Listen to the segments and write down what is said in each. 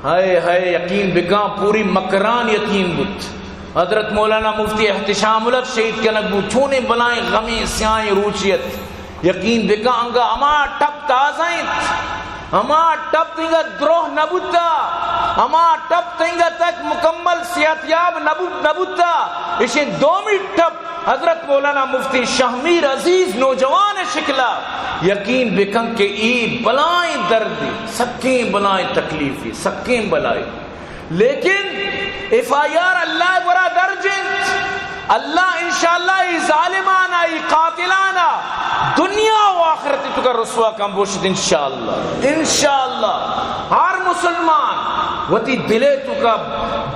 ہائے ہائے، یقین بکاں پوری مکران یتیم بوت۔ حضرت مولانا مفتی احتشام الحق شہید کنگ بوت، چونیں بلائیں غمیں سیاہیں روچے ات۔ یقین بکاں انگا ہما ٹپ تازہ انت، ہما ٹپ انگا دروہ نہ بوتا، ہما ٹپ انگا تک مکمل صحت یاب نہ بو-، نہ بوتا۔ اشیں دومی ٹپ حضرت مولانا مفتی شہمیر عزیز نوجوان شکلا۔ یقین بکن کہ اے بلائیں دردے، سکیں بلائیں تکلیفے، سکیں بلائیں۔ لیکن ایف آئی آر اللہ ءِ گورا درج انت۔ اللہ انشاءاللہ اے ظالمانا، اے قاتلانا دنیا و آخرت توکا رسوا کن بوشت انشاءاللہ۔ انشاءاللہ ہر مسلمان وتی دل ءِ توکا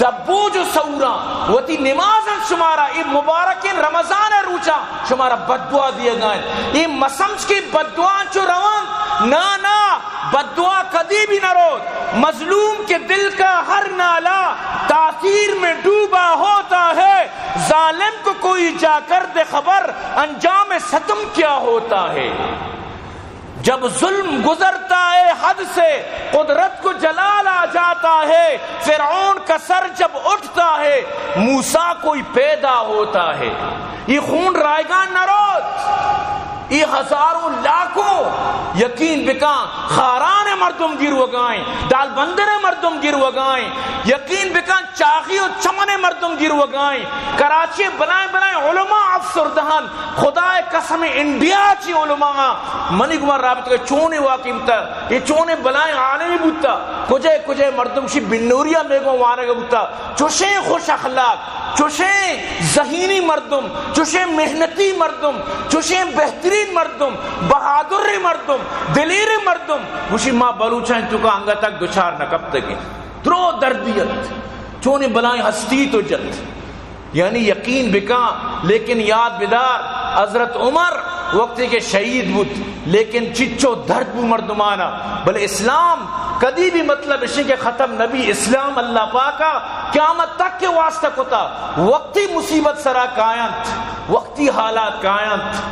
دبوج و سوراں، وتی نمازاں شمارا اے مبارکیں رمضان ءِ روچاں شمارا بددعا دیگا انت۔ اے مسمج کہ بددعا چو روان، نا نا، بددعا کدی بھی نہ روت۔ مظلوم کے دل کا ہر نالہ تاثیر میں ڈوبا ہوتا ہے، ظالم کو کوئی جا کر دے خبر، انجام ستم کیا ہوتا ہے۔ جب ظلم گزرتا ہے حد سے، قدرت کو جلال آ جاتا ہے، فرعون کا سر جب اٹھتا ہے، موسیٰ کوئی پیدا ہوتا ہے۔ اے خون رایگان نہ روت، اے ہزاروں لاکھوں، یقین بکاں، خاران ءِ مردم گیروگائیں، دالبندر ءِ مردم گیروگائیں، یقین بکاں، چاغی و چمن ءِ مردم گیروگائیں، کراچی ءِ بلائیں بلائیں علماء افسردہ انت۔ خدا ءِ قسم، انڈیا چی علماء، منی گوما رابطہ کہ چونیں واقعی بوتا، اے چونیں بلائیں عالمے بوتا، کجے کجے مردم شی بنوریا میگوں وانگ بوتا، چوشیں خوش اخلاق، چوشیں ذہینی مردم، چوشیں محنتی مردم، چوشیں بہترین مردم، بہادریں مردم، دلیریں مردم، گوشی ما بلوچاں توکا انگا تک دچار نہ کپتگیں۔ درو دردی ات، چونیں بلائیں ہستی تو جت۔ یعنی یقین بکاں، لیکن یاد بدار، حضرت عمر وقتی کہ شہید بوت، لیکن چچو درد بو مردمانا۔ بلے اسلام کدی بھی مطلب اشیں کہ ختم نبی۔ اسلام اللہ پاکا قیامت تک کے واسطہ کتا۔ وقتی مصیبت سرا کاینت، وقتی حالات کاینت،